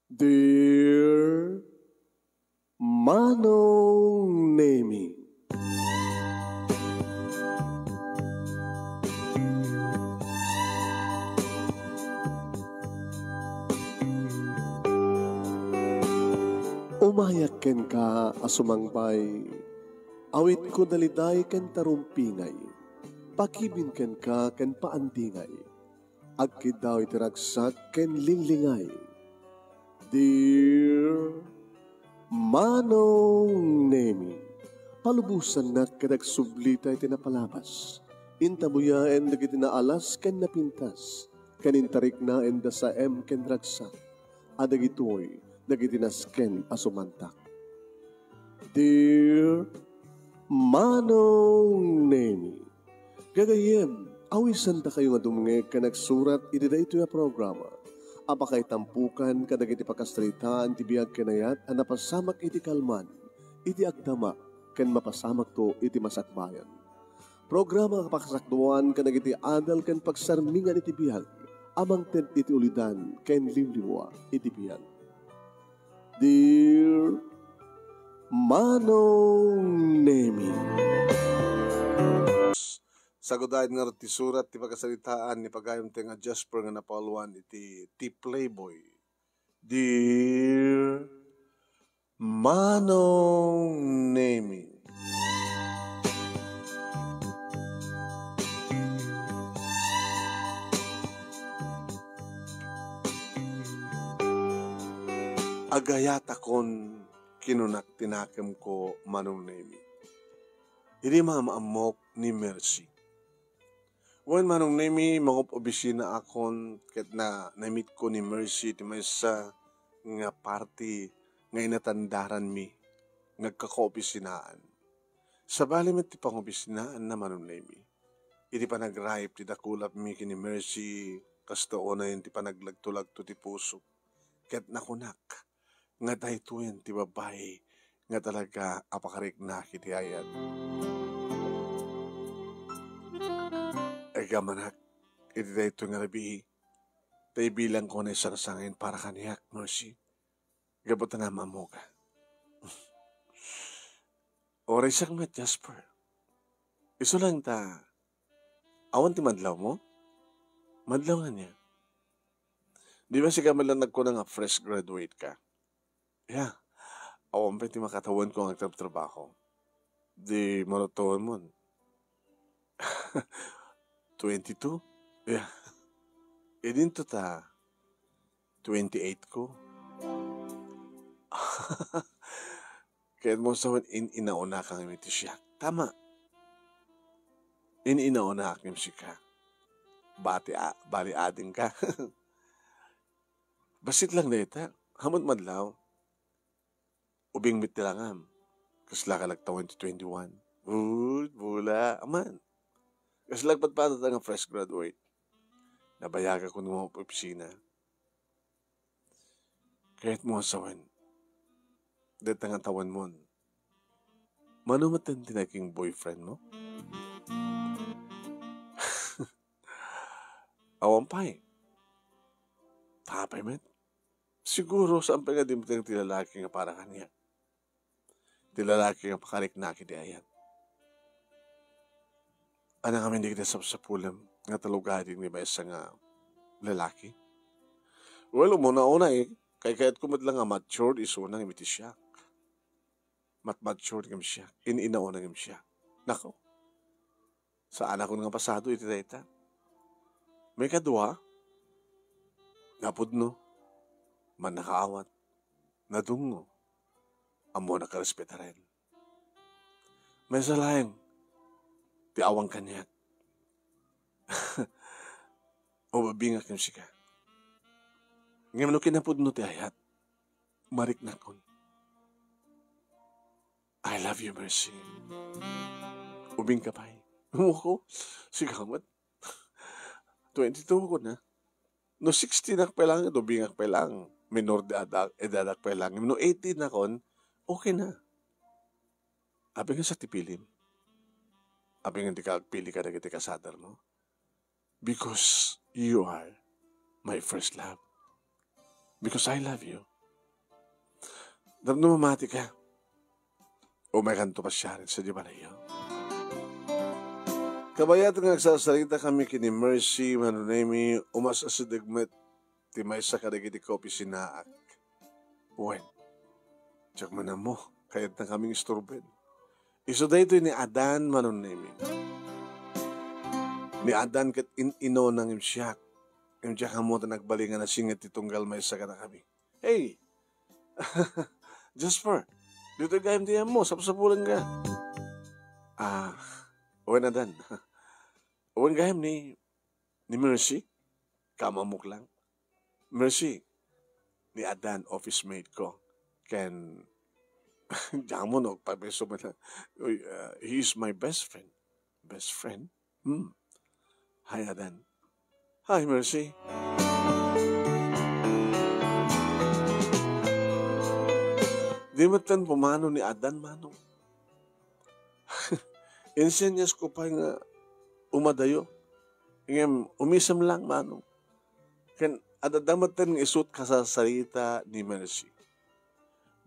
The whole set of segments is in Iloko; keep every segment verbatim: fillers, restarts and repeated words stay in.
Dear Manong Nemi. Umayak kenka a sumangbay, awitko daliday ken tarumpingay, pakibin kenka ken paandingay. Agkiddaw iti ragsak ken linglingay. Dear Manong Nemi, palubosannak ket agsublita iti napalabas. Intabuyaen dagiti naalas ken napintas, ken intariknaen da saem ken ragsak. A dagitoy dagiti nasken a sumantak. Dear Manong Nemi, gagayyem, awisandakayo nga dumngeg ken agsurat iti daytoy a programa a pakaitampokan kadagiti pakasaritaan ti biag ken ayat a napasamak iti kalman, iti agdama, ken mapasamakto iti masakbayan. Programa a pakasakduan kadagiti adal ken pagsarmingan iti biag a mangted iti ulidan ken limlimua iti biag. Dear Manong Nemi. Sagudayen ngarud ti surat ti pakasaritaan ni pagayamtayo nga Jasper nga napauluan iti ti Playboy. Dear Manong Nemi. Agayatakon, kinunak ti nakemko, Manong Nemi. Idi maam-ammok ni Mercy. Wen, Manong Nemi, mangub-obisina akon ket na-, namitko ni Mercy ti maysa nga party nga inatandaranmi nga agkakaobisinaan. Sabali met ti pangobisinaanna, Manong Nemi, iti panagrayep ti dakulapmi ken ni Mercy, kasto unayen ti panaglagto-lagto ti pusok. Ket nakunak nga daytoyen ti babai nga talaga a pakariknak iti ayat. Agamanak iti daytoy nga rabii, ta ibilangko nga naisangsangen para kaniak, Mercy. Gapu ta naam-ammoka. Uray siak met, Jasper. Isu lang ta, awan ti madlawmo? Madlaw ngania? Di ba sika met lang nagkuna nga fresh graduate ka? Ya, awan pay ti makatawenko nga agtrabtrabaho. Di marutawenmon. Twenty-two? Ya. Idinto ta, twenty-eight ko. Kayatmo sawen, in-inaunakam iti siak. Tama. In-inaunakam sika. Bati a-, bali adingka. Bassit lang dayta. Ammom madlaw. Ubing met ti langam. Kasla ka nagtawen ti twenty-one. Uy, bula. Aman. Kasla agpadpadata nga fresh graduate. Nabayagakon nga mangop-opisina. Kayatmo a sawen. Dayta nga tawenmon. Mano met ti naging boyfriend mo? Awan pay. Apay met? Siguro, saan pay nga dimteng ti lalaki nga para kaniak. Ti lalaki nga pakariknak iti ayat. Ania ngamin dagiti sapsapulem nga talugadi ni maysa nga lalaki? Well, umuna-una, eh, kaykayatko met lang nga matured isuna ngem iti siak. Mat-, matured ngem siak. In-inauna ngem siak. Nako. Saanakon nga pasado iti dayta. Maikadua, napudno, mannakaawat, nadungngo, ammonak a respetaren. Maysa laeng ti awan kaniak. Ubingak ken sika. Ngem no kinapudno ti ayat, mariknakon. I love you, Mercy. Ubingka pay. Umuko. Sika met. Twenty-two ko na. No sixteen ak pay lang, no bingak pay lang, minor de edad, edadak pay lang. No eighteen akon, okay na. Apay nga sa ti pilim? Apay nga di ka agpili kadagiti kasadar mo? Because you are my first love. Because I love you. Tapno mamati ka, umaykanto pasiaren sadiay balayyo. Kabayat nga agsasarita kami ken ni Mercy, Mano Nemi, umas-asideg met ti maysa kadagiti kaopisinaak. Wen, diak man ammo, kayatna kaming isturben. Isu daytoy ni Adan, Mano Nemi. Ni Adan ket in-inona ngem siak. Ngem diak ammo ta nagbalin nga nasinget ti tunggal maysa kadakami. Hey! Jasper, ditoy gayam ti ammo, sapsapulenka. Ah, wen, Adan. Wen gayam ni, ni Mercy? Kaamok lang. Mercy, ni Adan, office mate ko. Ken, diak ammo no agpabeso man. Uy, ah, he is my best friend. Best friend? Hmm. Hi, Adan. Hi, Mercy. Di met ten pumano ni Adan, Manong. Insenyas ko pay nga umadayo. Ngem umisem lang, Manong. Ken adda met ten nga isu ti kasasarita ni Mercy.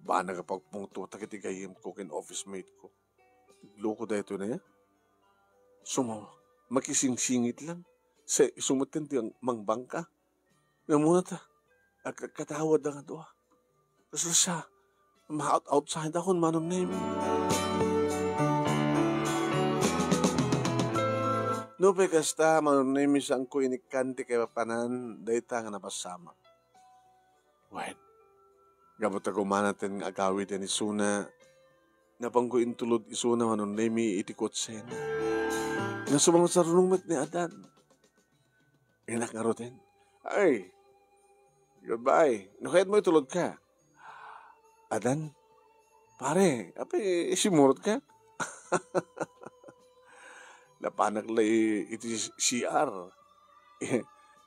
Banag a pagpungto ta iti gayyem ko ken office mate ko. Loko daytoy na ya. Sumawa, makisingsingit lang. Sa isu met ti ang-, mangbangka. Namuna ta, agkakatawad nga dua. Kasla siya, ma-out-outside akon, Manong Nemi. Nupay kasta, Manong Nemi, saanko inikkan ti kaipapanan, dayta nga napasamak. Wen, gapu ta kumana ten nga agawiden isuna, napanko intulod isuna, Manong Nemi, iti kotsena. Nga sumangsarunong met ni Adan. Innak ngaruden. Ay, goodbye. No kayatmo, itulodka. Adan, pare, apay, simurotka? Napanak la i-, iti C R.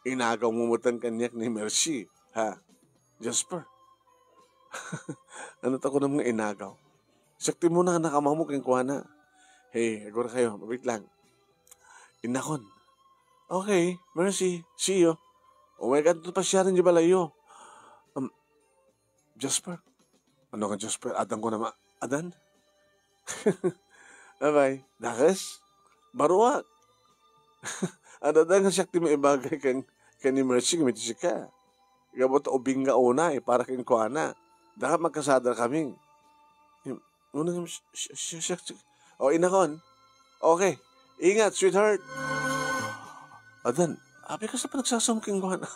Inagaw mo met kaniak ni Mercy, ha? Jasper. Ano ta kunam nga inagaw? Siak ti umuna nga nakamammo kenkuana. Hey, agura kayo, wait lang. Innakon. Okay, Mercy, see you. Umaykanto pasiaren diay balayyo. Um, Jasper. Ano nga Jasper? Adan ko na ma-, Adan? Bye-bye. Dakes? Baruak. Adda nga siak ti maibagay ken, ken ni Mercy ngem iti sika. Gapu ta ubing nga unay para kenkuana. Daka magkasada kami. Ngem, unay ngem si-, si-, si-, si-, si-, o, innakon. Okay. Ingat, sweetheart. Adan, apay, kasla pay nagsasam kenkuana?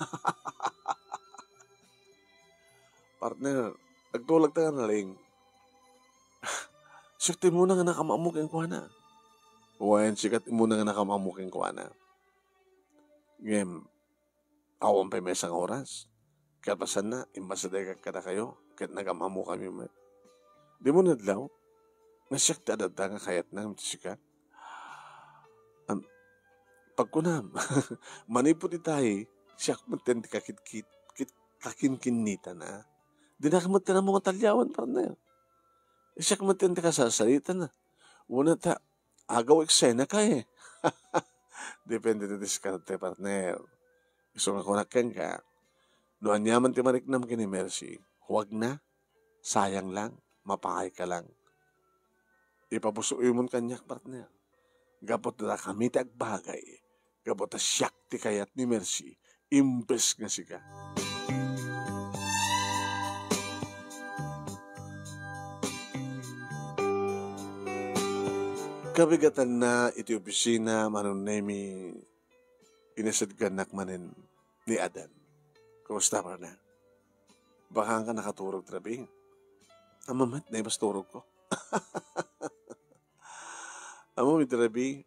Partner, agtulagta nga nalaing. Siak ti umuna nga nakamammo kenkuana. Wen, sika ti umuna nga nakamammo kenkuana. Ngem, awan pay maysa nga oras. Kalpasanna, immasidegak kadakayo, ket nagamammo kami met. Dimo nadlaw, nga siak ti adda nga kayatna ngem ti sika. Am, pagkunam, manipud itay, siak met ti kakitkit-, kit-, kakinkinnitana. Dinak met ti ammo nga talyawan, partner. Siak met ti kasasaritana. Una ta, agaw eksena ka, eh. Depende ti diskarte, partner. Isu nga kunak kenka, no aniaman ti mariknam ken ni Mercy, huwag na, sayang lang, mapaay ka lang. Ipabusoymon kaniak, partner. Gapu ta kami ti agbagay, gapu ta siak ti kayat ni Mercy, imbes nga sika. Kabigatanna iti opisina, Manong Nemi, inasidegnak manen ni Adan. Kumusta, partner? Baka ka nakaturog, Trabi? Ammom met, naibas turog ko. Ammom iti rabii,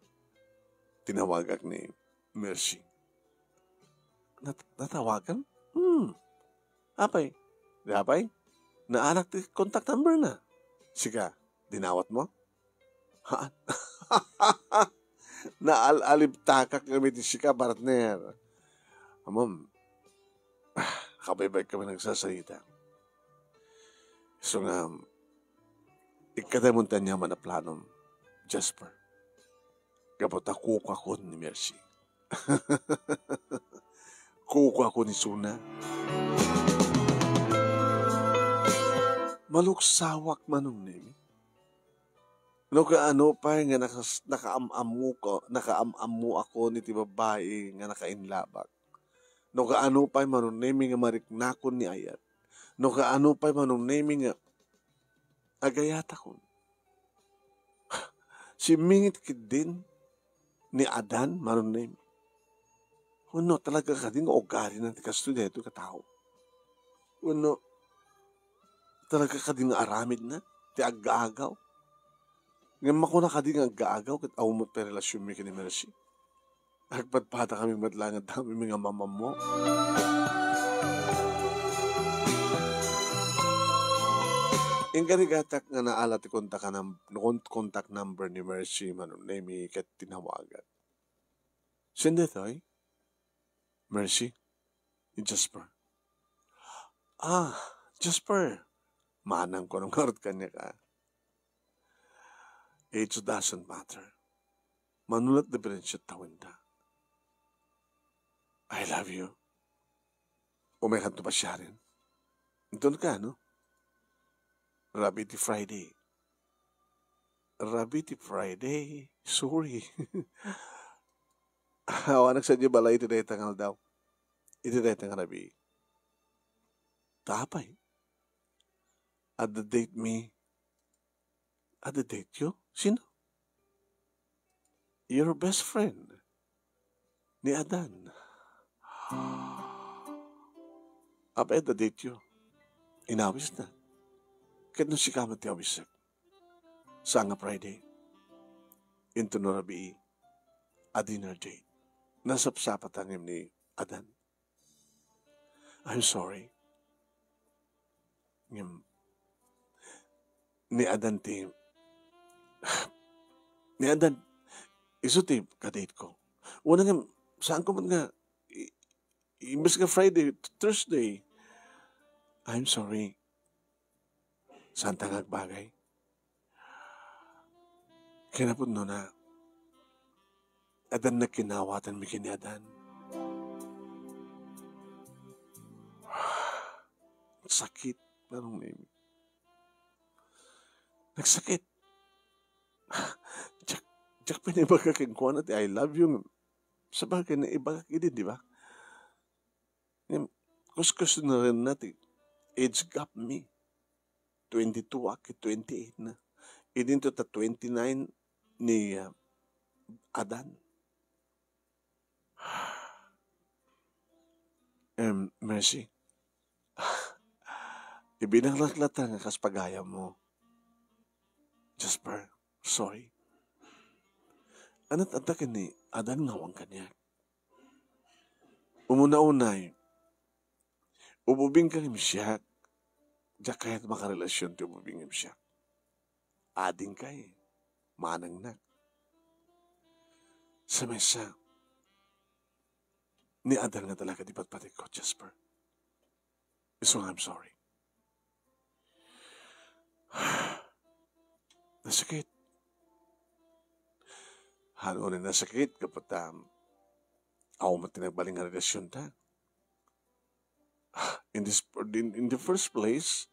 tinawagak ni Mercy. Nat-, natawagan? Hmm. Apay? Di apay? Naanak ti contact number na. Sika, dinawat mo? Haan. Naal-alibtakak ngem iti sika, partner. Ammom, ah, kabaybay kami nagsasarita. Isu nga, ikkadamon ti aniaman a planom, Jasper. Gapu ta kukuakon ni Mercy. Kukuakon isuna. maluksawak, Manong Nemi. No kaano pay nga nakas-, nakaam-ammo ko, nakaam-ammo ako iti babai nga nakainlabak. No kaano pay, Manong Nemi, nga mariknakon ni ayat. No kaano pay, Manong Nemi, nga agayatakon. Simmingit ketdin ni Adan, Manong Nemi. Wenno, talaga kadi nga ugalina ti kastoy daytoy a tao? Wenno, talaga kadi nga aramidna ti aggaagaw? Ngem makuna kadi nga aggaagaw ket awan met pay relasionmi ken ni Mercy? Agpadpadakami met laeng a daytoy nga mamammo. Inkarigatak nga naala ti kontak a num-, kon-, contact number ni Mercy, Manong Nemi, ket tinawagan. Sino daytoy? Mercy? Ni Jasper. Ah, Jasper. Manang ko ngarud kaniak, ah. Age doesn't matter. Mano la ti diperensia ta wenno. I love you. Umaykanto pasiaren. Inton ka, no? Rabii ti Friday. Rabii ti Friday. Sorry. Awanak sadiay balay iti dayta nga aldaw. Iti dayta nga rabii. Ta apay? Adda date mi. Adda date yo? Sino? Your best friend. Ni Adan. Apay adda date yo? Inawis na. Ket no sika met ti awisek. Saan nga Friday? Inton no rabii, a dinner date. Nasapsapata ngem ni Adan. I'm sorry. Ngem, ni Adan ti, ni Adan, isu ti kadate ko. Wen ngem, saan ko met nga, i-, imbes nga Friday, Thursday. I'm sorry. Saanta nga agbagay. Kinapudnona, adda nakinawatanmi ken ni Adan. Nagsakit, Manong Nemi. Nagsakit. Diak, diak pay naibaga kenkuana ti I love you. Sabagay, naibagak idi, di ba? Ngem, kuskusonarenna ti age gap mi. Twenty-two ak, twenty-eight na. Idinto ta twenty-nine ni, ah, Adan. Em, Mercy. Ibinanglak latta nga kas pagayammo. Jasper, sorry. Ania't adda ken ni Adan nga awan kaniak. Umuna-unay, ububingka ngem siak, diak kayat makarelasion ti ububing ngem siak. Adingkay, manangnak. Sa maysa, ni Adan nga talaga ti patpatikko, Jasper. Isu nga, I'm sorry. Nasakit. Haan unay nasakit, gapu ta, awan met ti nagbalin nga relasionta. In this, in, in the first place,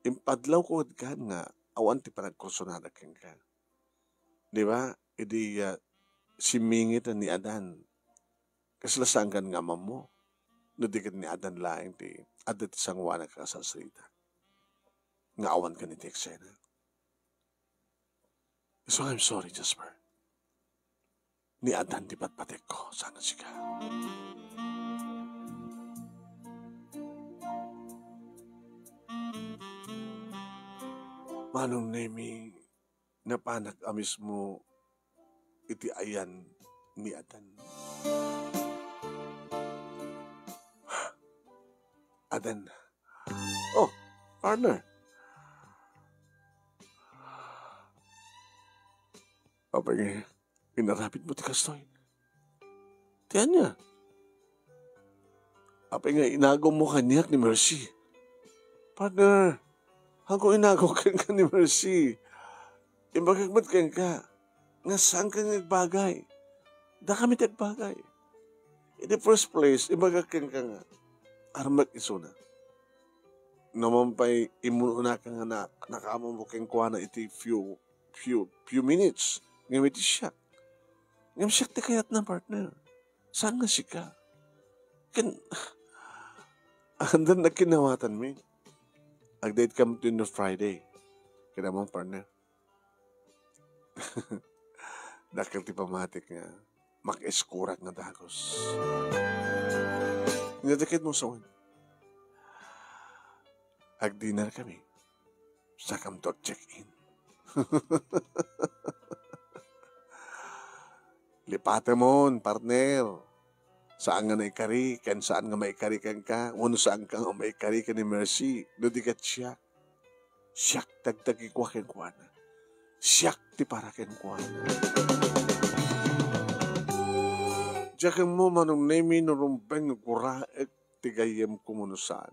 impadlawko kad kan nga awan ti panagkursonadak kenka. Di ba? Idi, ah, simmingit ni Adan. Kasla saan kan nga ammo? No di ket ni Adan laeng ti adda ti sangoanak a kasasarita nga awan ken iti eksena. So I'm sorry, Jasper. Ni Adan ti patpatikko, saan a sika. Manong Nemi, napanak a mismo iti ayan ni Adan. Adan. Oh, partner. Apay nga, inaramidmo ti kastoy? Ti ania? Apay nga inagummo kaniak ni Mercy? Partner, haanko inagum kenka ni Mercy. Imbagak met kenka nga saanka nga agbagay. Dakami ti agbagay. In the first place, imbagak kenka nga armek isuna. No man pay immun-unaka nga na-, nakaammo kenkuana iti few, few, few minutes, ngem iti siak. Ngem siak ti kayatna, partner. Saan nga sika? Ken, andaan nagkinnawatanmi. Agdayed kami no Friday. Kinaman, partner. Dakkel ti pamatik nga makaiskurak nga dagus. Nia ti ket mo sawen. Agdinner kami. Sakamto check-in. Lipatemon, partner. Saan nga naikari, ken saan nga maikari kenka, wenno saan ka nga maikari ken ni Mercy, no di ket siak. Siak ti agtagikua kenkuana. Siak ti para kenkuana. Diak ammo, Manong Nemi, no rumbeng nga guraek ti gayyemko wenno saan.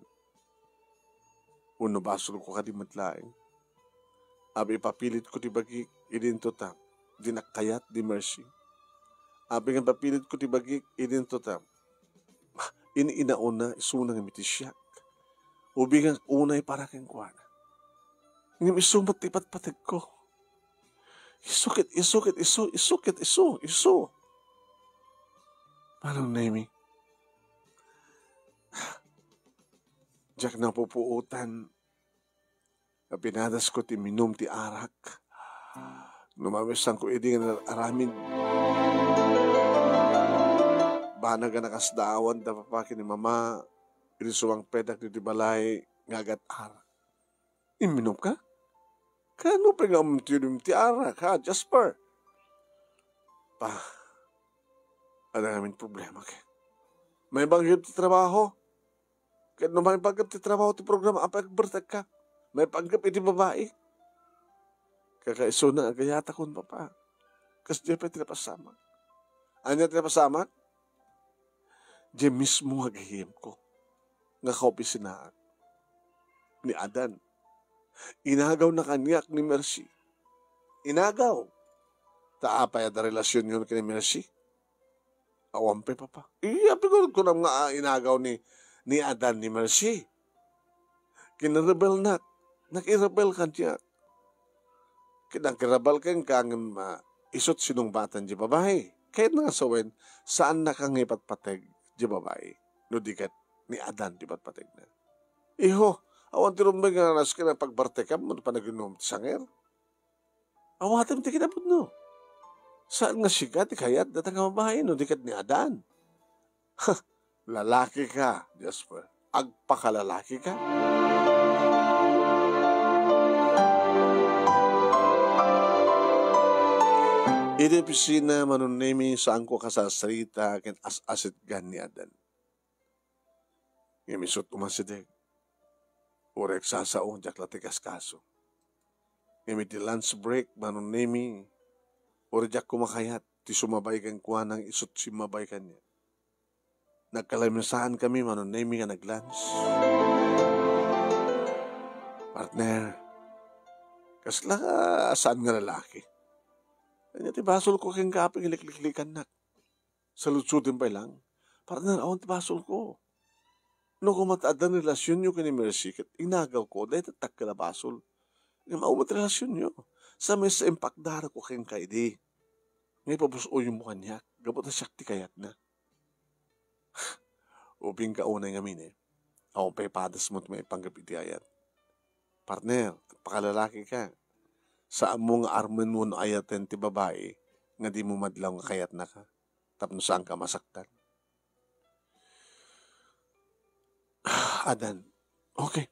Wenno basolko kadi met laeng. Apay ipapilitko ti bagik, idinto ta, dinak kayat ni Mercy. Apay nga ipapilitko ti bagik, idinto ta, in-inaona, isuna nga mitisiak. Ubingak unay para kenkuana. Ngem isu met ti patpategko. Isu ket, isu ket, isu, isu ket, isu, isu. Manong Nemi. Diak napupuotan a pinadasko ti minum ti arak. No mamisanko idi nga aramid. Banag a nakasdaawan da papa ken ni mama, idi sumangpetak ditoy balay nga agat-arak. Imminum ka? Kaano pay nga ammom ti inum ti arak, ha, Jasper? Pa, adda ngamin problema ket. Maipanggep ti trabaho. Ket no maipanggep ti trabaho ti programa, apay agbertek ka? Maipanggep iti babai. Kakaisuna, agayatakon, papa. Kasdiay pay ti napasamak. Ania ti napasamak? Diay mismo nga gayyemko nga kaopisinaak ni Adan. Inagawna kaniak ni Mercy. Inagaw. Ta apay adda relasionyon ken ni Mercy? Awan pay, papa. Iya, pigurod ko nga, ah, inagaw ni, ni Adan ni Mercy. Kinrebelnak. Nakirrebel kaniak. Ket nakirrebel kenka ngem, ah, isut sinungbatan diay babai. Kayatna nga sawen, saannaka nga ipatpateg diay babai. No di ket ni Adan ti patpategna. Iho, awan ti rumbeng nga nasken a pagbartekam wenno panaginum ti sanger. Awatem ti kinapudno. Saan nga sika ti kayat dayta nga babai no di ket ni Adan? Ha, lalaki ka, Jasper. Agpakalalaki ka. Iti opisina, Manong Nemi, saanko a kasasarita ken as-asetgan ni Adan. Ngem isut umasideg. Uray agsasao, diak la ti kaskaso. Ngem iti lunch break, Manong Nemi, uray diak kumakayat ti sumabay kenkuana nga isut simmabay kaniak. Nagkalamisaan kami, Manong Nemi, nga nag-lunch. Partner, kasla ka saan nga lalaki? Ania ti basolko kenka apay nga likliklikannak? Saludsoden pay lang. Partner, awan ti basolko. No koma ta adda ni relasionyo ken ni Mercy ket inagawko, dayta dakkel a basol. Ngem awan met relasionyo. Sa maysa impakdarko kenka idi. Nga ipabus-oymo kaniak, gapu ta siak ti kayatna. Ubingka unay ngamin, eh. Awan pay padasmo ti maipanggep iti ayat. Partner, pakalalaki ka. Saanmo nga armen wenno ayaten ti babai nga dimo madlaw nga kayatna ka. Tapno saanka masaktan. Adan. Okay.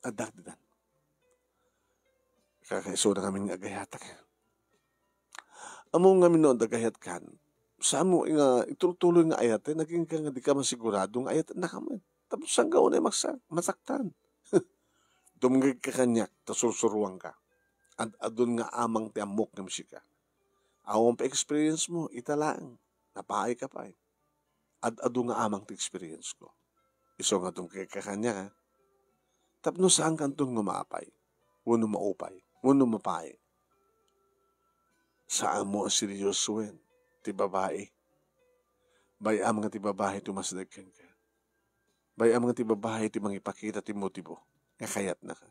Adda ditan. Kakaisuna ngamin nga agayatak. Ammom ngamin no adda gayatkan, saanmo nga itultuloy nga ayaten, agingga nga dika masigurado nga ayatennaka met. Tapno saanka unay maksa-, masaktan. Dumngegka kaniak, ta sursuroanka. Ad-adun nga amang ti ammok ngem sika. Awan pay experience mo, ita laeng. Napaayka pay. Ad-adu nga amang ti experience ko. Isu nga dumngegka kaniak, ha? Tapno saankanton nga maapay, wenno maupay, wenno mapaay. Saanmo a seryosoen ti babai. Bay-am nga ti babai ti umasideg kenka. Bay-am nga ti babai ti mangipakita ti motibo nga kayatnaka.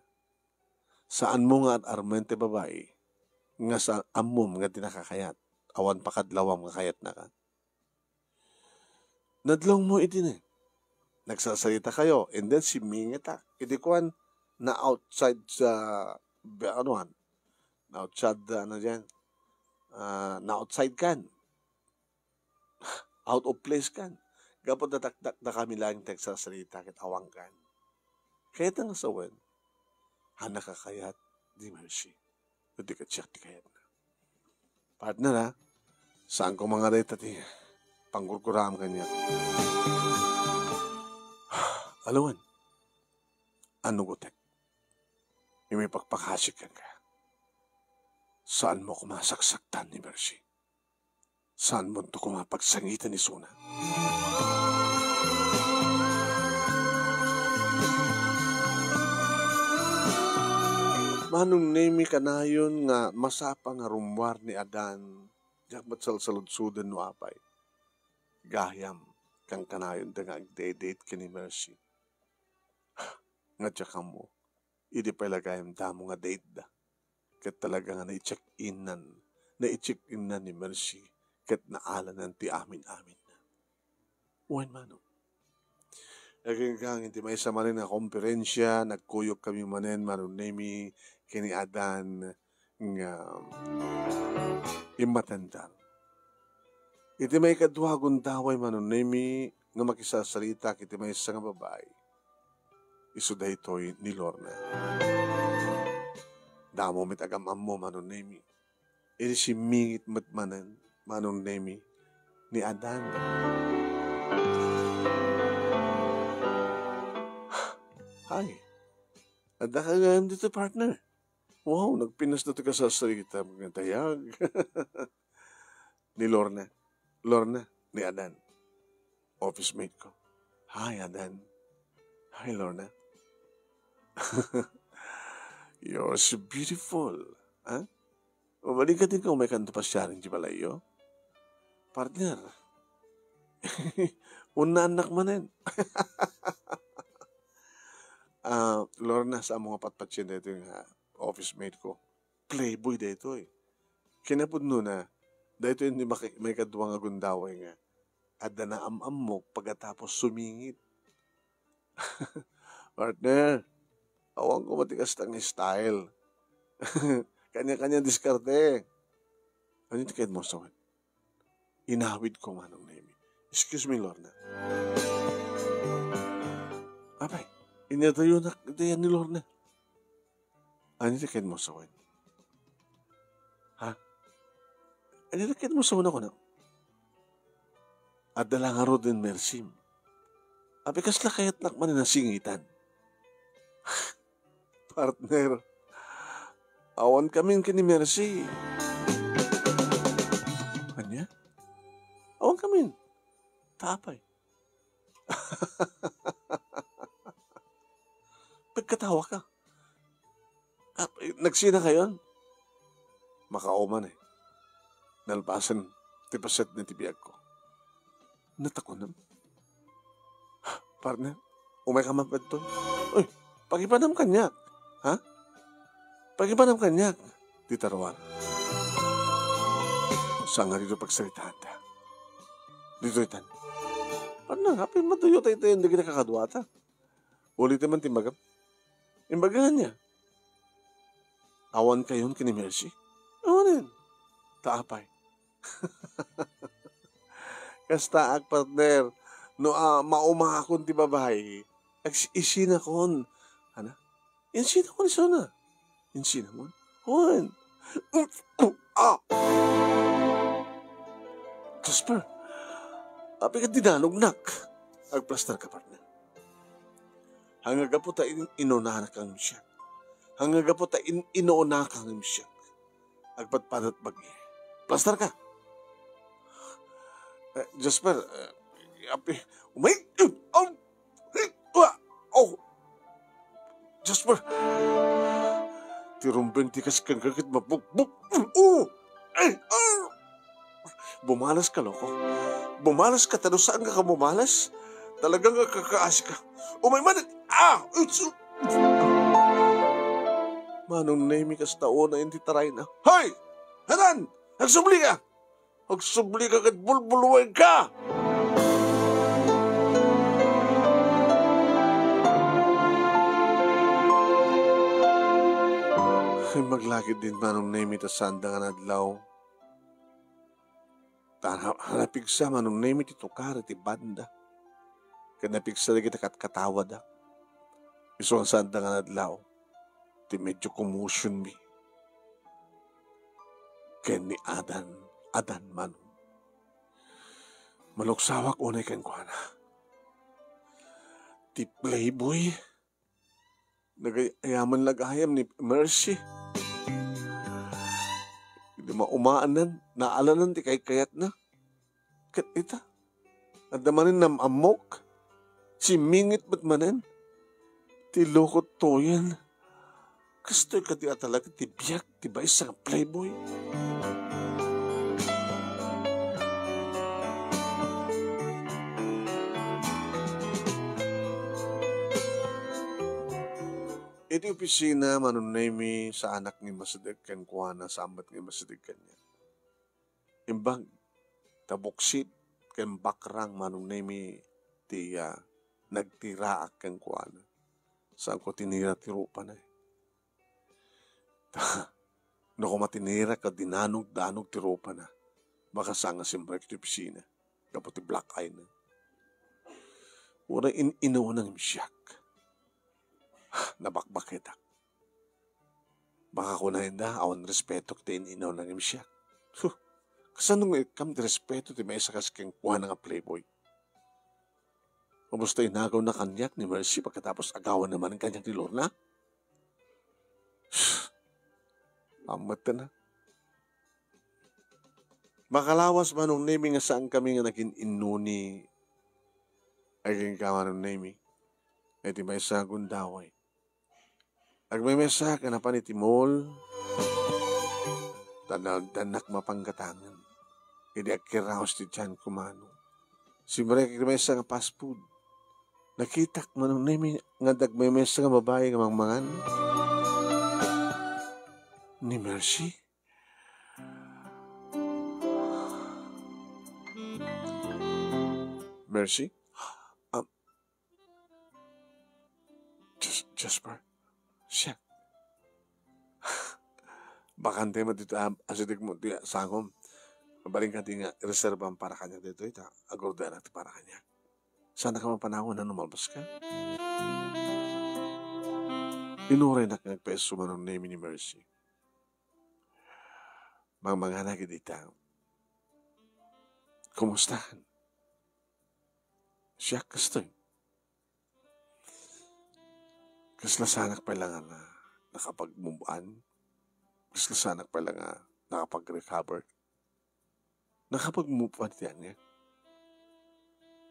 Saanmo nga ar-armen ti babai nga sa-, ammom nga dinaka kayat, awan pakadlawam nga kayatnaka. Nadlongmo iti ne. Nagsarsarita kayo, and then simmingitak. Iti kuan, na outside sa, be-, ano, an? Na outside, ano diyan? Ah, na outside kan. Out of place kan. Gapu ta dakdakdakami laeng ti agsasarita ket awan kan. Kayatna nga sawen, haanna kakayat ni Mercy. Ket di ket siak ti kayatna. Partner, ha? Saan ko mangada ita ti panggurguraam kaniak. Alawen, anugotek. Imi pakpakasik kenka. Saanmo koma saksaktan ni Mercy. Saanmonto koma pagsangitan isuna. Manong Nemi, kanayon nga masapa nga rummuar ni Adan, diak met salsaludsoden no apay. Gayam, kankanayonda nga agde-date ken ni Mercy. Nga diak ammo. Idi pay la gayam damo nga date da. Ket talaga nga nai-check-innan, nai-check-innan ni Mercy ket naalanan ti amin-aminna. Wen, Manong. Aginggang iti maysa manen nga komperensia, nagkuyokkami manen, Manong Nemi, ken ni Adan nga immatendar. Iti maikadua a gundaway, Manong Nemi, nga makisarsarita iti maysa nga babai, isu daytoy ni Lorna. Damo met agam-ammo, Manong Nemi. Idi simmingit met manen, Manong Nemi, ni Adan. Hay, adda ka gayam dito, partner. Wow, nagpinas na ti kasarsarita nga dayag. Ni Lorna. Lorna, ni Adan. Office mate ko. Hi, Adan. Hi, Lorna. You're so beautiful. Ha? Mabalin ka din ka umay kanto pasiaren ti balayyo? Partner. Unnaannak manen. Ah, Lorna, sa mo nga patpatien daytoy nga office mate ko. Playboy daytoy. Kinapudnona, daytoy ni maki-, maikadua nga gundaway nga adda naam-ammok pagkatapos sumingit. Partner, awan ko met ti kasta nga style. Kanya-kanya diskarte. Ania ti kayatmo sawen? Inawid ko, Manong Nemi. Excuse me, Lorna. Apay, inadayonak iti ni Lorna. Ania ti kayatmo sawen? Ha? Ania ti kayatmo sawen a kunak? Adda la ngarud ni Mercy. Apay, kasla kayatnak manen a singitan? Partner, awan kamin ken ni Mercy. Ania? Awan kamin. Ta apay? Nagkatawa ka. Ah, nagsina kayon? Makauman eh. Nalpasen ti paset na ti biag ko. Natakunem? Partner, umay ka man padto. Uy, pakipanam kaniak. Ha? Pakipanam kaniak. Ti taruar. Saan nga dito pagsaritaanta? Dito itan. Partner, apay matuyo tayo tayo, hindi kita kakaduata. Ulitin man ti imbagam. Imbagahan niya. Awan kayon ken ni Mercy? Awanen. Ta apay? Kastaak, partner. No, ah, maumakon ti babai, ag-, isinakon. Ana? Insinakon isuna. Insinamon? Wen. Ah! Jasper, apay ka dinanognak? Agplastar ka, partner. Hangagapu ta in-, inunanak ang siya. Hangagapu ta in-, inunanak ang siya. Agpadpadat bagi. Plastar ka. Eh, Jasper, eh, api, umay, oh, oh, oh, Jasper. Ti rumbeng ti kasken kakit mabuk-, buk-, oh, eh, oh. Bumalas ka, loko. Bumalas ka, ta no saan ka bumalas, Talaga nga kakaasi ka. Umay man, ah! Utsu! Manong Nemi, kasta unay ti tarayna. Hoy! Hanan! Agsubli ka! Agsubli ka ket bulbuluwen ka! Ay, maglakid din Manong Nemi ta sanda nga nadlaw. Ta na-, napigsa Manong Nemi ti tukar iti banda. Ket napigsa dagiti katkatawada. Isu nga sanda nga nadlaw, ti medyo commotion mi ken ni Adan, Adan Manong. Maluksawak unay kenkuana. Ti playboy, nagayaman la gayam ni Mercy. Idi maumaanan, naalanan ti kaykayatna. Ket ita, adda manen nam-ammok, simmingit met manen. Ti lukot toyen. Kastoy kadi a talaga ti biag ti maysa nga playboy? Iti opisina, Manong Nemi, saanak nga immasideg kenkuana, saan met nga immasideg kaniak. Imbag ta buksit ken bakrang Manong Nemi ti, ah, nagtiraak kenkuana. Saanko tinira ti rupana, eh. Ta, no koma tinira ket dinanog-danog ti rupana, baka saan nga simrek ti opisina gapu ti black eye na. Uray in-inuna ngem siak. Nabakbaketak. Baka kunaenda, awan respeto ti in-inuna ngem siak. Huh, kasano nga ikkam ti respeto ti maysa kas kenkuana nga playboy? Ubos ta inagawna kaniak ni Mercy, pagkatapos agawanna manen kaniak ni Lorna? Ammet na. Makalawas, Manong Nemi, nga saankami nga nagin-inuni. Agingga, Manong Nemi, iti maysa a gundaway. Agmemesak a napan iti mall. Tan-, tannak mapanggatangen. Idi agkiraos ti tianko, Manong, simrek iti maysa nga fast food. Nakitak, Manong Nemi, nga adda agmemesak nga babai nga mangmangan. Ni Mercy? Mercy? Ah, Jas-, Jasper? Siak. Bakante met ditoy, ah, asidegmo ti sangom. Mabalin kadi nga ireserbam para kaniak ditoy, ta agorderak ti para kaniak. Saanka mapanawan no malpaska? Inuraynak nga agpaiso, Manong Nemi, ni Mercy. Mangmanganak idi ta. Kumustakan? Siak kastoy. Kasla saanak pay la nga nakapag-move on. Kasla saanak pay la nga nakapag-recover. Nakapag-move on ti ania?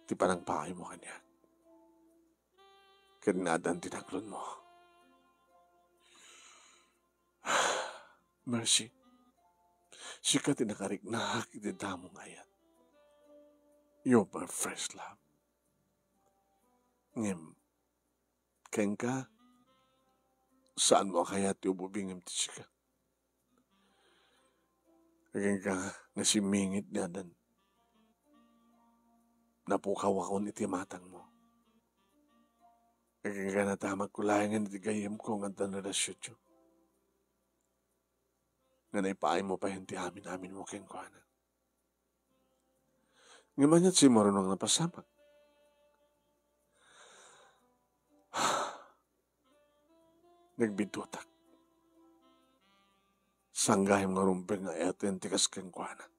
Ti panangpaaymo kaniak. Ken nadan ti naklonmo. Mercy, sika ti nakariknak iti damo nga ayat. You're my first love. Ngem, kenka, saanmo a kayat ti ububingem ti sika. Agingga nga simmingit ni Adan. Napukawakon iti matangmo. Agingga nadamagko laengen iti gayyemko nga addan relasionyo. Nga naipaaymo payen ti amin-aminmo kenkuana. Ngem ania ti simmarunong a napasamak? Nagbidutak. Saan gayam nga rumbeng nga ayaten ti kas kenkuana?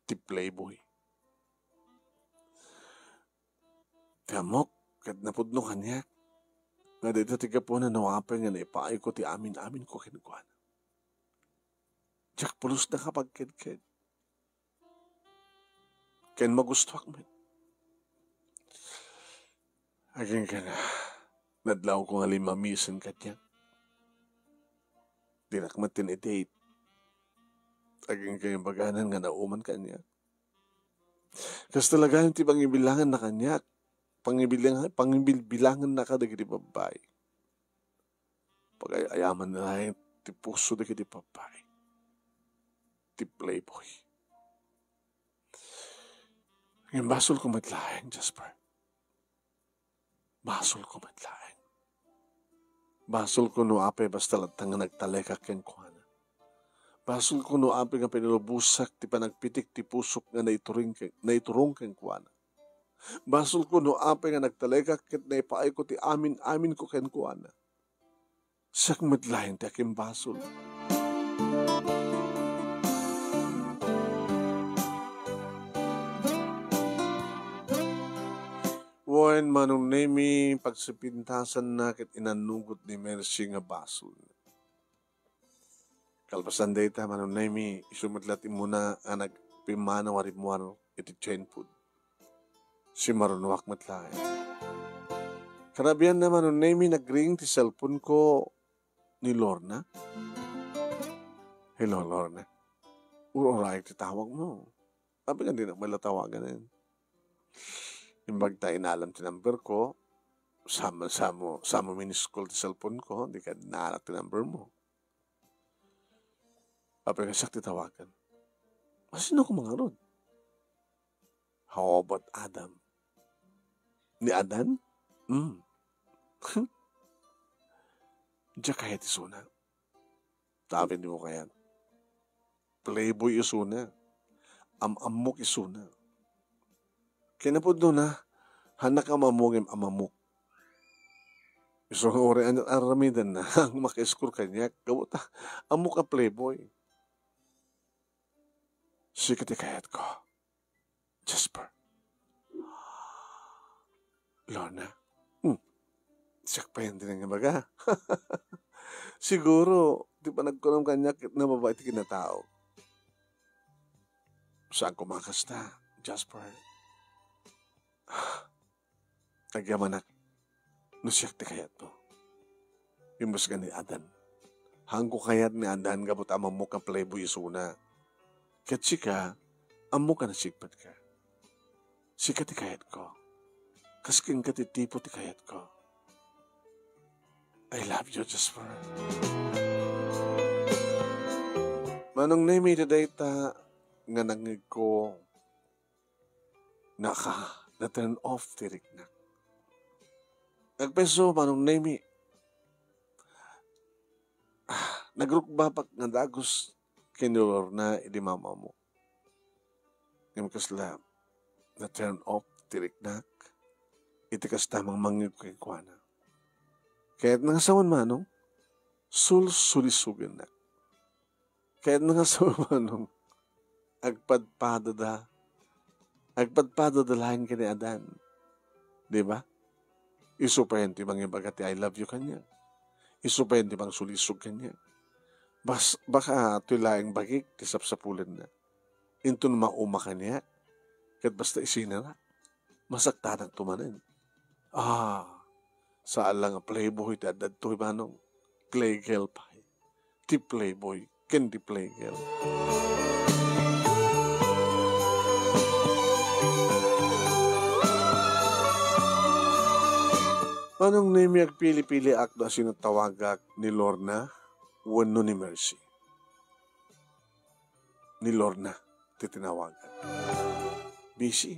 Ti playboy. Ti ammok ket napudno kaniak nga dayta ti gapuna no apay nga naipaayko ti amin-aminko kenkuana. Diak pulos nakapagkedked. Ken magustuak met. Agingga nga nadlawko nga limmamisen kaniak. Dinak met tin-i-date. Agingga nga imbaganan nga nauman kaniak. Kas talaga ti pangibilangan na kaniak, pangibilang-, pangibilbilangan na kadagiti babbai. Pagay-ayaman na laeng ti puso dagiti babbai. Ti playboy. Ngem basol ko met laeng, Jasper. Basol ko met laeng. Basol ko no apay basta latta nga nagtalekak kenkuana. Basol ko no apay nga pinalubosak ti panagpitik ti pusok nga naiturong ken-, naiturong kenkuana. Basol ko no apay nga nagtalekak ket naipaay ko ti amin-amin ko kenkuana. Siak met laeng ti akimbasol. Wen, Manong Nemi, pagsipintasanna ket inanugot ni Mercy nga basol. Kalpasan dayta, Manong Nemi, isu met la ti immuna a nagpimmanaw a rimmuar iti Jane Food. Simmarunoak met laeng. Kanabianna, Manong Nemi, nagring ti cellphone ko ni Lorna. Hello, Lorna. Ur-uraek ti tawagmo. Apay nga dinak met la tawaganen? Imbag ta inalam ti number ko, samo, samo, samo miniskol ti cellphone ko, di kadi naarak ti number mo. Apay nga siak ti tawagan? Asino ko mangarud? How about Adam? Ni Adan? Hmm. Diak kayat isuna. Tapin di ko kayat. Playboy isuna. Am-ammok isuna. Kinapudnona, hannak am-ammo ngem am-ammok. Isu nga uray aniat aramidenna, ang makaiskur kaniak, gapu ta, ammok a playboy. Sika ti kayatko. Jasper. Lorna. Hmm. Siak pay ti nangibaga. Siguro, ti panagkunam kaniak ket nababain ti kinatao. Saan ko makasta, Jasper? Agyamanak, no siak ti kayatmo. Imbes nga ni Adan. Haanko kayat ni Adan gapu ta am-ammok a playboy isuna. Ket sika, ammok a nasigpatka. Sika ti kayatko. Kas kenka ti tipo ti kayatko. I love you, Jasper. Manong Nemi, dayta nga nangngegko, naka, na-turn off ti riknak. Agpayso, Manong Nemi, ah, nagrukbapak nga dagus ken ni Lorna idi mamammo. Ngem kasla, na-turn off ti riknak iti kasta mangmangngeg kenkuana. Kayatna nga sawen, Manong, sulsulisogennak. Kayatna nga sawen, Manong, agpadpadada, agpadpadada laeng ken ni Adan. Di ba? Isu payen ti mangibaga ti "I love you" kaniak. Isu payen ti mangsulisog kaniak. Bas-, baka toy laeng bagik ti sapsapulenna. Inton mauma kaniak, ket basta isinarak, masaktanakto manen. Ah, saan la nga playboy ti adda ditoy, Manong. Playgirl pay. Ti playboy ken ti playgirl. Manong Nemi, agpili-piliak no asino tawagak, ni Lorna wenno ni Mercy. Ni Lorna ti tinawagak. Busy.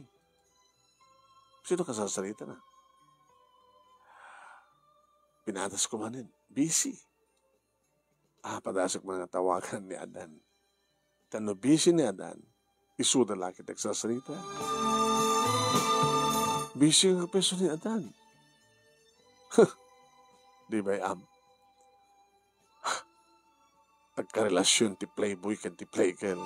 Sino kasasaritana? Pinatas ko manen. Busy. Ah, padasek man nga tawagan ni Adan. Ta no busy ni Adan, isuda la ket agsasarita. Busy nga peso ni Adan. Huh, di bay am? Agkarelasion ti playboy ken ti playgirl.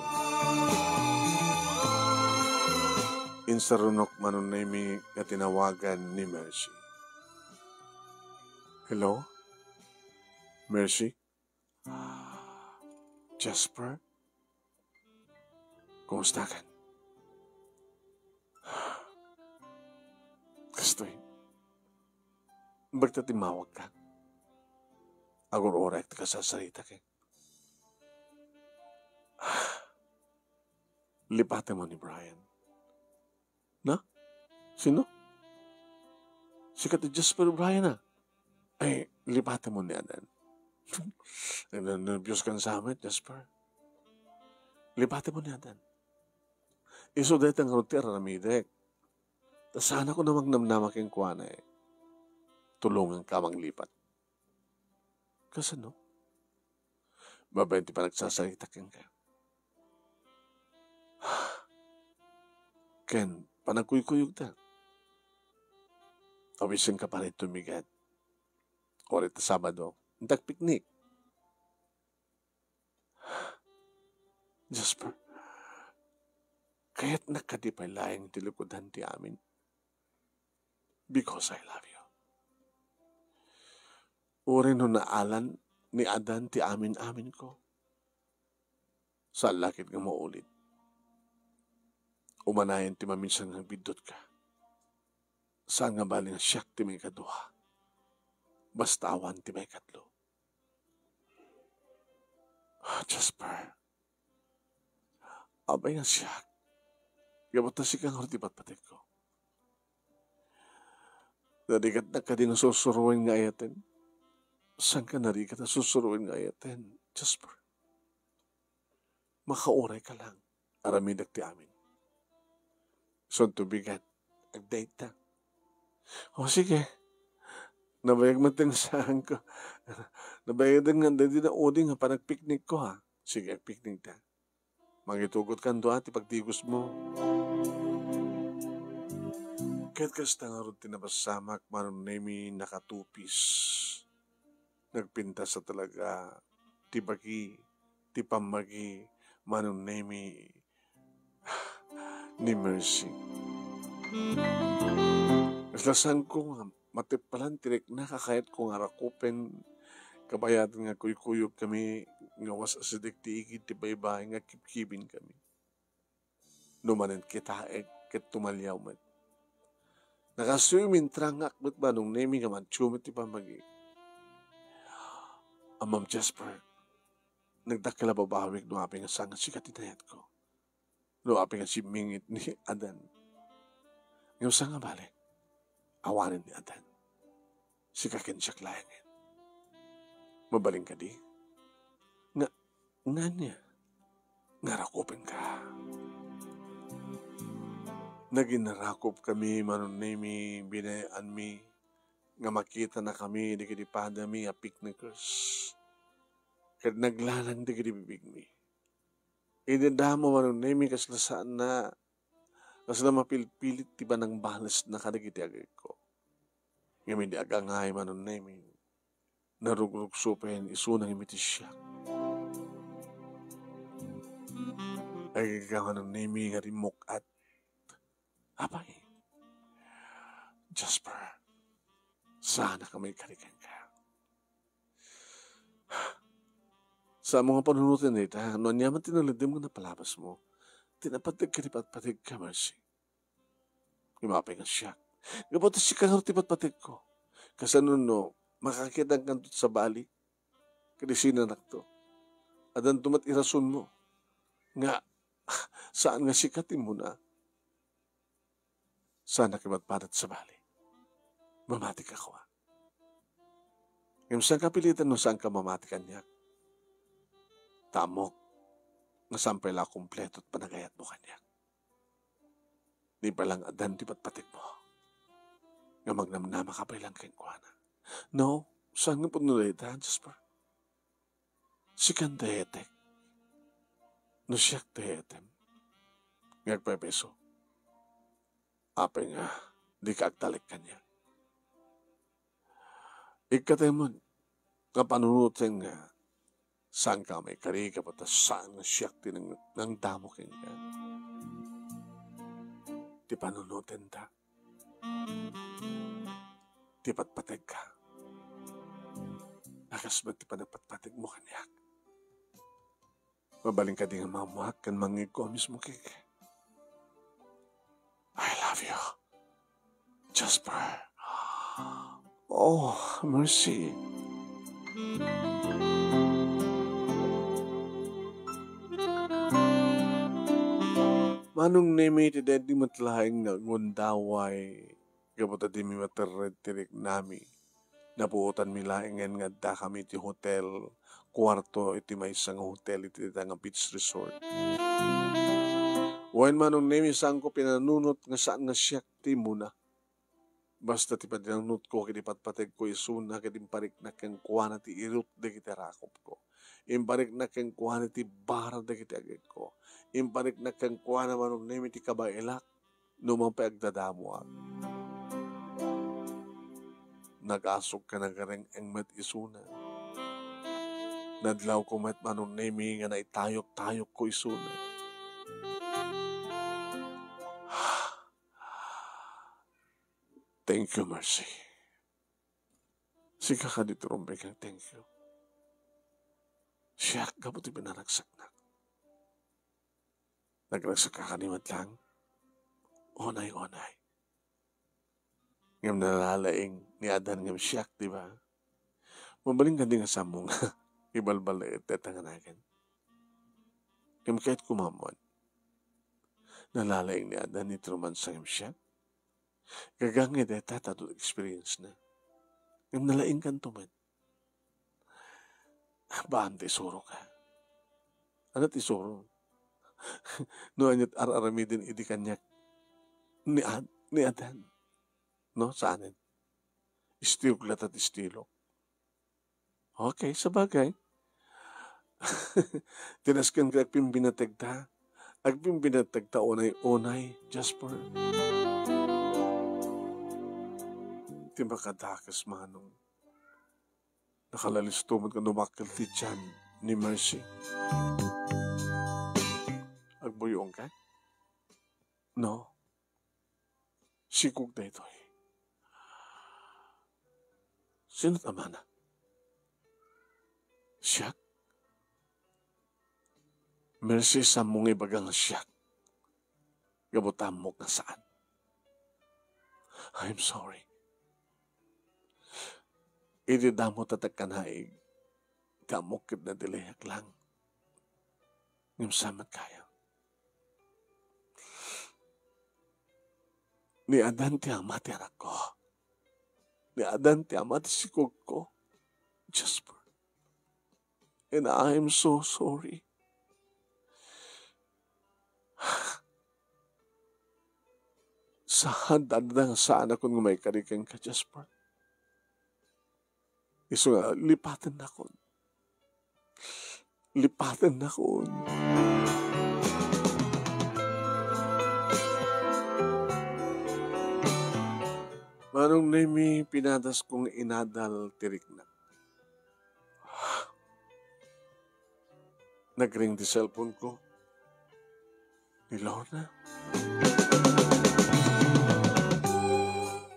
Insarunok, Manong Nemi, nga tinawagan ni Mercy. Hello? Mercy? Jasper? Kumusta ka? Kastoy. Bagta timmawag ka. Agur-uray ti kasasarita ken. Lipatem ni Brian. Sino? Sika ti Jasper O'Brien, a? Ay, lipatem ni Adan. Nerbios kan sa met, Jasper. Lipatem ni Adan. Isu dayta ngarud ti ar-aramidek. Ta saanakon a magnamnama kenkuana, eh. Tulonganka a manglipat. Kasano? Babaen ti panagsasarita kenka. Ken panagkuykuyogta. Awisenka pay itumigat. Oray ta Sabado, intak piknik. Jasper, kayatnak kadi pay laeng ti likudan ti amin? Because I love you. Uray no naalan ni Adan ti amin-aminko, saan la ket nga maulit. Umanayen ti maminsan nga agbiddutka. Saan nga bali nga siak ti maikadua. Basta awan ti maikatlo. Ah, Jasper. Apay nga siak? Gapu ta sika ngarud ti patpategko. Narigatnak kadi nga sursuroen nga ayaten? Saanka narigat a sursuroen nga ayaten, Jasper? Makaurayka lang. Aramidek ti amin. Isun tubigan. Agdayta. O, sige. Nabayag met nga saanko. Nabayag nga daydi na udi nga panagpiknikko, ha? Sige, agpiknikta. Mangitugot kanto, a, ti pagtigosmo. Ket kasta ngarud ti napasamak, Manong Nemi, nakatupis. Nagpintas a talaga ti bagi, ti pammagi, Manong Nemi, ni Mercy. Kasla saanko nga matippalan ti riknak a kayatko nga arakupen, kabayatan nga kuykuyogkami, ngawas asideg ti igid ti baybay nga kibkibinkami. No manen kitaek ket tumaliaw met. Nakastoy mintrangak met, Manong Nemi, nga mantio met ti pammagi. Ammom, Jasper, nagdakkel a babawik no apay nga saan nga sika ti nayatko. No apay nga simmingit ni Adan. Ngem saan nga bale? Awanen ni Adan. Sika ken siak laengen. Mabalin kadi? Nga, nga ania? Nga arakupenka. Naginarakupkami, Manong Nemi, binayaanmi nga makitanakami dagiti padami a piknikers. Ket naglalang dagiti bibigmi. Idi damo, Manong Nemi, kasla saanna, kasla mapilpilit ti panangbalesna kadagiti agekko. Ngem idi agangay, Manong Nemi, narugrugso pay isuna nga imitisiak. Agegga, Manong Nemi, nga rimmuk-at. Apay, Jasper, saanak a maikari kenka. Saanmo nga panunoten dayta, no ania man ti nalinteg nga napalabasmo, ti napateg ken ipatpategka, Mercy. Ngem apay nga siak? Gapu ta sika ngarud ti patpategko. Kasano no makakitak kanto sabali? Ket isinanakto. Adanto met irasonmo nga saan nga sika ti immuna. Saanak ipadpadak sabali. Mamatika kua. Ngem saanka piliten no saanka mamati kaniak. Ta ammok nga saan pay la a kumpleto ti panagayatmo kaniak. Di pay la nga Adan ti patpategmo. Nga magnamnamaka pay la kenkuana. No, saan nga pudno dayta, Jasper? Sikan ti ayatek. No siak ti ayatem, nga agpayso, apay nga dika agtalek kaniak? Ikkatayo met nga panunoten nga saanka a maikari gapu ta saan nga siak ti nang-, nangdamo kenka. Ti panunotenta, ti patpategka. A kas met ti panagpatpategmo kaniak. Mabalin kadi nga mammuak ken mangngegko a mismo kenka? I love you, Jasper. Oh, Mercy. Manong Nemi, ti daydi met laeng nga agundaway gapu ta dimi materred ti riknami. Napuotanmi laengen nga addakami iti hotel, kuarto iti maysa nga hotel iti dayta nga beach resort. Wen, Manong Nemi, saanko pinanunot nga saan nga siak ti immuna. Basta ti pananunotko ket ipatpategko isuna ket impariknak kenkuana ti irut dagiti rakopko. Impariknak kenkuana ti bara dagiti agekko. Impariknak kenkuana, Manong Nemi, ti kabaelak no man pay agdadamoak. Nagasok ken nagareng-eng met isuna. Nadlawko met, Manong Nemi, nga naitayok-tayokko isuna. Thank you, Mercy. Sika kadi ti rumbeng nga thank you. Siak gapu ti pinaragsaknak. Nagaragsakka kadi met laeng? Unay, unay. Ngem nalalaing ni Adan ngem siak, di ba? Mabalin kadi nga saanmo nga ibalbaliw dayta nga nagan? Ngem kayatko maammuan. Nalalaing ni Adan iti romansa ngem siak? Gagangay dayta ta adu experience na. Ngem nalaingkanto met. Baan ti isuroka? Ania ti isuro? No ania't ar-aramiden idi kaniak ni Ad-, ni Adan. No, saanen. Istilok latta ti istilok. Okay, sabagay. Ti nasken ket agpimbinetegta. Agpimbinetegta unay-unay, Jasper. Ti makadakes, Manong. Nakalalisto met nga dumakkel ti tiyan ni Mercy. Agbuy-onka? No. Sikog daytoy. Sino't amana? Siak? Mercy, saanmo nga ibaga nga siak? Gapu ta ammok nga saan. I'm sorry. Idi damo ta agkanaig, ti ammok ket nadelayak lang. Ngem saan met kaya? Ni Adan ti ama ti anakko. Ni Adan ti ama ti sikogko. Jasper. And I'm so sorry. Saan, adda nga saanakon nga maikari kenka, Jasper. Isu nga, lipatennakon. Lipatennakon. Manong Nemi, pinadasko nga inadal ti rikna. Nagring ti cellphone ko. Ni Lorna.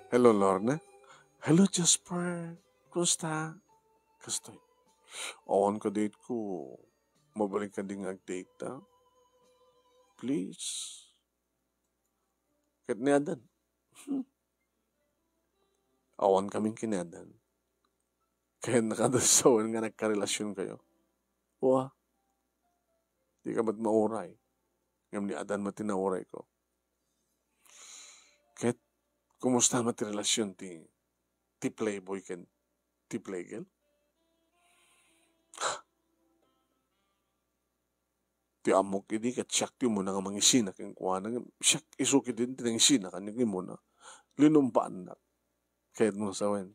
Hello, Lorna. Hello, Jasper. Kumusta? Kastoy. Awan ka date ko. Mabalin kadi nga ag-date ta? Please. Ket ni Adan. Hmm. Awan kamin ken ni Adan. Kayatnaka da sawen nga nagkarelasion kayo. Wa. Di ka met mauray. Ngem ni Adan met ti nauray ko. Ket, kumusta met ti relasion ti, ti playboy ken ti playgirl? Ti ammok idi ket siak ti umuna nga mangisina kenkuana, ngem siak isu ketdi ti nangisina kaniak nga umuna. Linumbaannak. Kayatmo sawen.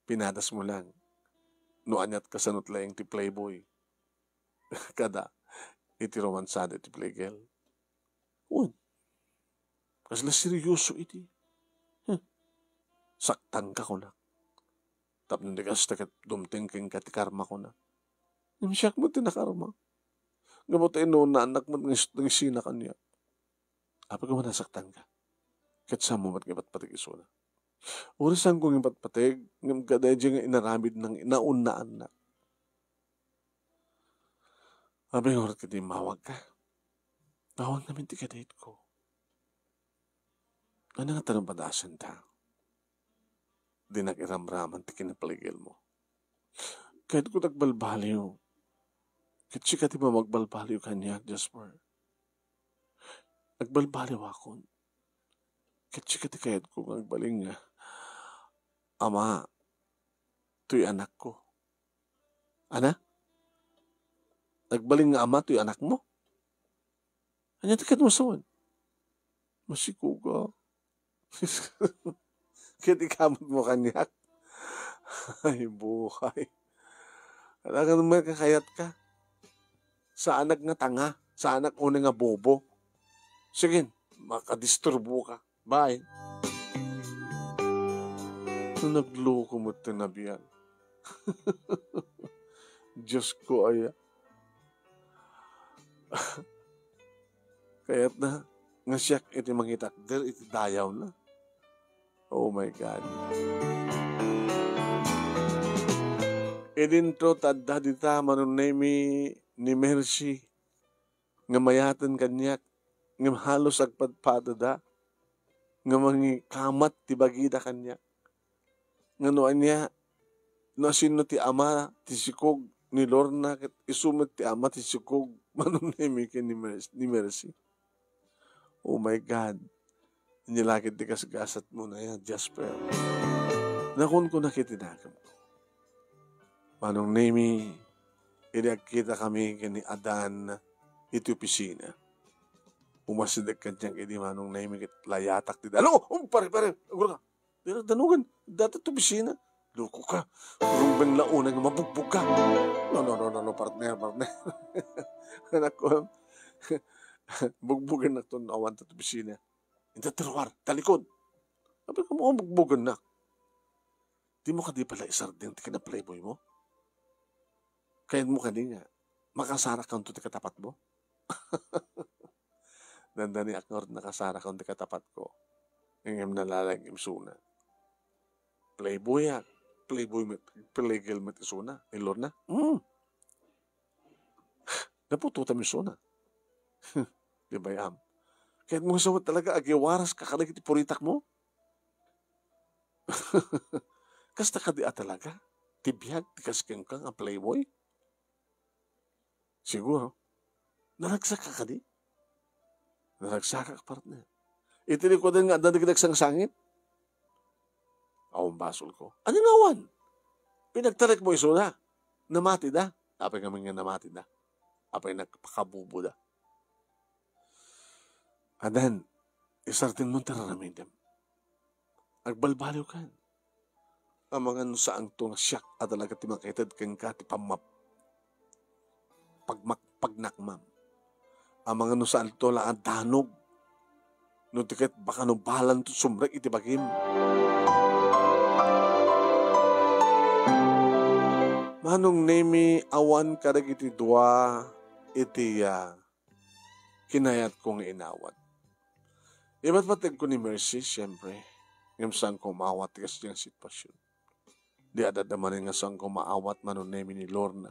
Pinadasmo lang. No ania't kasano't laeng ti playboy. Kada, iti romansada iti playgirl. Wen. Kasla seryoso iti. Hmm. Saktanka, kunak. Tapno di kasta ket dumteng kenka ti karma, kunak. Ngem siak met ti nakarma. Gapu ta inunaannak met nga is-, nangisina kaniak. Apay koma nasaktanka? Ket saanmo met nga ipatpateg isuna? Uray saanko nga ipatpateg, ngem kadaydiay nga inaramidna nga naunaannak. Apay nga uray ket immawagka? Bawang namin ti kadate ko. Ania ngata no padasenta? Dinak iramraman ti kinapalgilmo. Kayatko ti agbalbaliw. Ket sika ti mamagbalbaliw kaniak, Jasper. Agbalbaliwakon. Ket sika ti kayatko nga agbalin nga ama toy anakko. Ana? Agbalin nga ama toy anakmo? Ania ti kayatmo a sawen? Masikuga. Ket ikamatmo kaniak. Ay, buhay. Talaga naman kakayatka. Saanak nga tanga. Saanak unay nga bobo. Sige, makadisturbo ka. Bye. Nagloko met ti nabiag. Diyos ko, aya. Kayatna nga siak iti mangitakder iti dayawna. Oh my God. Idinto ta adda dita Manong Nemy ni Mercy nga mayaten kaniak, ngem halos agpadpadada nga mangikamat ti bagida kaniak. Nga no ania, no asino ti ama ti sikog ni Lorna, ket isu met ti ama ti sikog Manong Nemy ken ni Mercy, ni Mercy. Oh my God. Ania la ket ti gasgasatmo na yan, Jasper. Nakunkunak iti nakemko. Manong Nemy, idi agkitakami ken ni Adan iti opisina. Umasideg kaniak idi Manong Nemy ket layatak ti dalo. Oh, pare, pare, agurka. Dira danugan. Data ti opisina. Loko ka. Rumbeng la unay nga mabugbog ka. No, no, no, no, no, partner, partner. Anak ko, bugbogennak ton awan ta ti opisina. Inta ti ruar, talikod. Sabi ko, mo, bugbogennak. Di mo kadi pala isardeng ti kina-playboy mo? Kayatmo kadi nga makasarak kanto ti katapatmo? Dandani ak ngarud nakasarak kanto ti katapatko. Ngem nalalag isuna. Playboy a. Playboy met, playgirl met isuna. Ni Lorna. Hmm. Naputotam isuna. Di ba, am? Kayatmo nga sawen talaga, agiwaras ka kadagiti puritakmo? Kasta kadi a talaga ti biag ti kas kenka nga playboy? Siguro. Naragsak ka kadi? Naragsakak, partner. Iti likudan nga adda dagiti agsangsangit? Awan basolko. Ania nga awan? Pinagtarekmo isuna. Namatida. Apay ngamin nga namatida? Apay nagpakabuboda? Adan, isardengmo ti ar-aramidem. Agbalbaliwkan. Amangan no saanto nga siak a talaga ti makaited kenka ti pammap-, pagmak-, pagnakmam. Amangan no saanto la a danog. No di ket baka no balanto sumrek iti bagim. Manong Nemy, awan kadagiti dua iti, ah, kinayatko nga inawat. Ibatbategko ni Mercy, siempre, ngem saanko maawat ti kasdiay nga sitwasyon. Di adda manen nga saanko maawat Manong Nemy ni Lorna,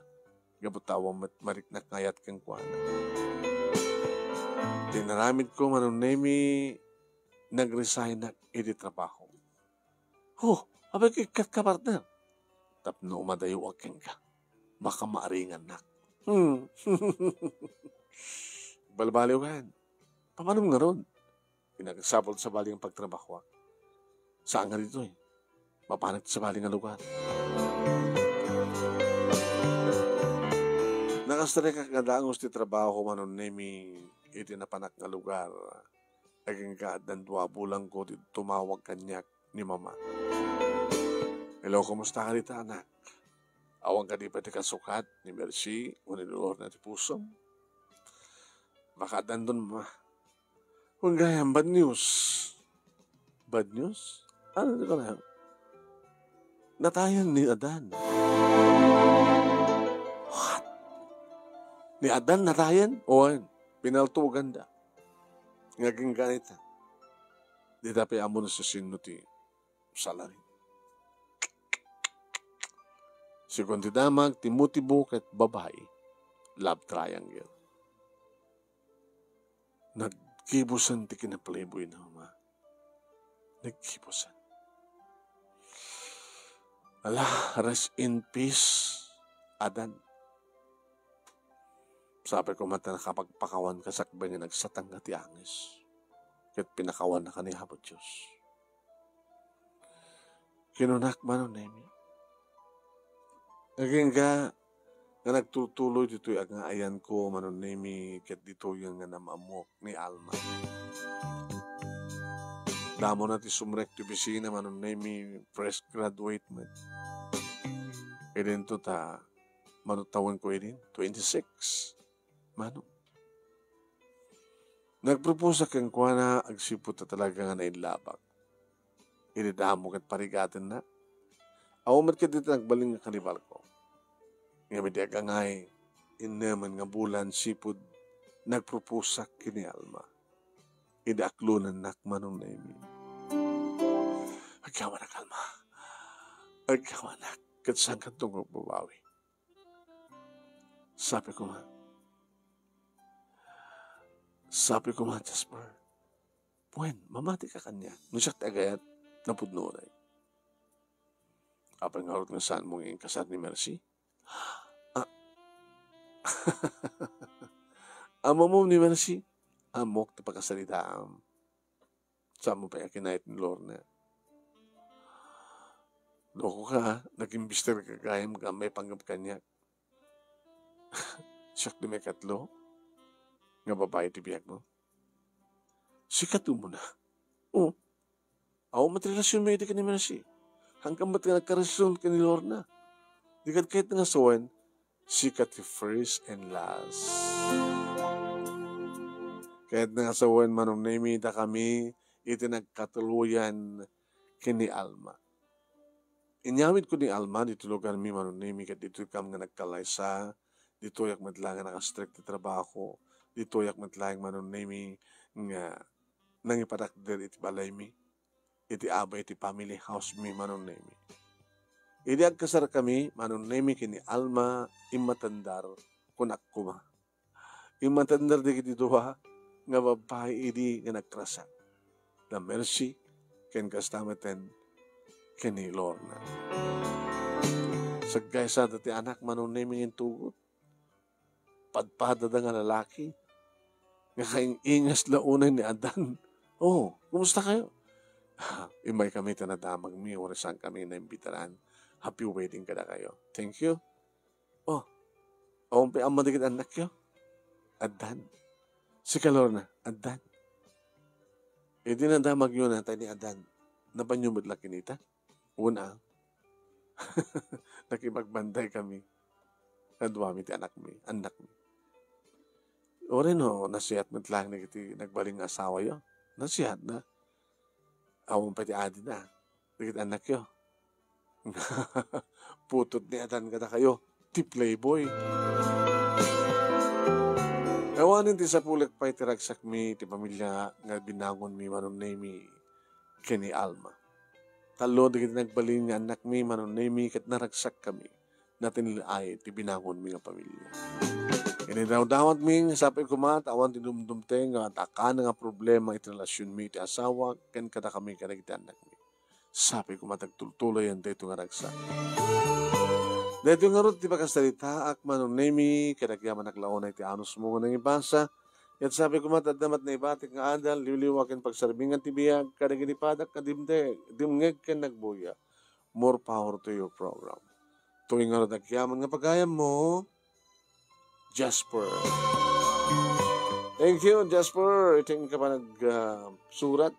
gapu ta awan met mariknak nga ayat kenkuana. Ti inaramidko Manong Nemy, nag-resignak iti trabaho. Ho, apay ikkat ka, partner? Tapno umadayoak kenka. Baka maaringannak. Hmm. Balbaliwkan. Papanam ngarud? Pinagsapul sabali nga pagtrabahoak. Saan nga ditoy? Mapanak ti sabali nga lugar. Nakastrek nga dangus ti trabaho Manong Nemy iti napanak nga lugar. Agingga addan dua a bulangko ti tumawag kaniak ni Mama. "Hello, kumusta ka dita, anak? Awan kadi pay ti kasukat ni Mercy wenno ni Lorna ti pusom?" "Baka addan don, Mama." "Wen gayam, bad news." "Bad news? Ano ti kanayon?" "Natayen ni Adan." "What? Ni Adan natayen?" "Wen, pinaltuganda." Nga agingga ita, dita pay ammo no sisino ti salarin. Sigun ti damag, ti motibo ket babai, love triangle. Naggibusen ti kina-playboy na Mama. Naggibusen. Ala, rest in peace, Adan. Sapay koma ta nakapagpakawanka sakbay nga nagsatangka ti angis, ket pinakawannaka ni Apo Dios. Kinunak, Manong Nemi, agingga nga nagtutuloy ditoy nga ayanko, Manong Nemi, ket ditoy nga nam-ammok ni Alma. Damo na ti sumrek ti opisina, Manong Nemi, fresh graduate met. Idinto ta, mano tawenko idin? Twenty-six. Mano? Nagproposa kenkuana agsipud ta talaga nga nailabak. Idi damo ket parigatenna. Awan met ket dita nagbalin nga kanibalko. Ngem idi agangay, innemen nga bulan sipud nagproposak ken ni Alma. Idi aklonennak, Manong Nemi. Agyamanak, Alma. Agyamanak. Ket saankanto nga agbabawi. Sabi ko nga, sabi ko nga, Jasper, wen, mamatika kaniak. No siak ti agayat, napudno unay. Apay ngarud nga saanmo nga inkasar ni Mercy? Ah. Ammom ni Mercy? Ammok ti pakasalitaam. Saanmo pay a kinayat ni Lorna? Loko ka, ha? Nagimbister ka gayam nga maipanggep kaniak. Siak ti maikatlo nga babai ti biagmo. Sika ti umuna. O, awan met relasionmo idi ken ni Mercy. Haanka met nga nagkarelasion ken ni Lorna. Di kad kayat nga sawen, sika ti first and last. Kayat nga sawen, Manong Nemi, dakami iti nagkatuloyan ken ni Alma. Inyawidko ni Alma ditoy lugarmi, Manong Nemi, ket ditoykam nga nagkalaysa, ditoyak met la nga nakastrek ti trabaho, ditoyak met laeng, Manong Nemi, nga nangipatakder iti balaymi, iti abay iti family house mi, Manong Nemi. Idi agkasarkami, Manong Nemi, ken ni Alma, immatandar, kunak koma. Immatandar dagiti dua nga babbai idi nga nagkrasak. Da Mercy ken kasta metten ken ni Lorna. Saggaysada ti anak, Manong Nemi, nga intugot. Padpadada nga lalaki. Nga kaing-ingas la unay ni Adan. Oh, kumusta kayo? Immaykami ta nadamagmi, uray saankami naimbitaran. Happy wedding kadakayo. Thank you. Oh, awan pay amma dagiti annakyo? Addan. Sika, Lorna, addan. Idi nadamagyo natay ni Adan, napanyo met la kinita? Una, nakipagbanday kami. Kaduami ti anakmi, annakmi. Uray no, nasiat met laeng dagiti nagbalin nga asawayo. Nasiat na. Awan pay ti adina. Dagiti annakyo. Putot ni Adan kadakayo, ti playboy. Awanen ti sapulek pay ti ragsakmi, ti pamilia nga binangonmi, Manong Nemi, ken ni Alma. Tallo dagiti nagbalin nga annakmi, Manong Nemi, ket naragsakkami. Natin ay ti binangonmi nga pamilia. Inidawdawatmi nga sapay koma ta awan ti dumdumteng nga dakana nga problema iti relasionmi iti asawa ken kadakami kadagiti annakmi. Sapay koma ti agtultuloyan daytoy nga ragsak. Daytoy ngarud ti pakasaritaak, Manong Nemi, ket agyamanak la unay ti anusmo nga nangibasa. Ket sapay koma ta adda met naibatik nga adal, liwliwa ken pagsarbingan ti biag kadagiti padak nga dimdeg, dimngeg ken nagbuya. More power to your program. Toy ngarud agyaman nga pagayammo, Jasper. Thank you, Jasper. Thank you ka pa nag, ah, surat.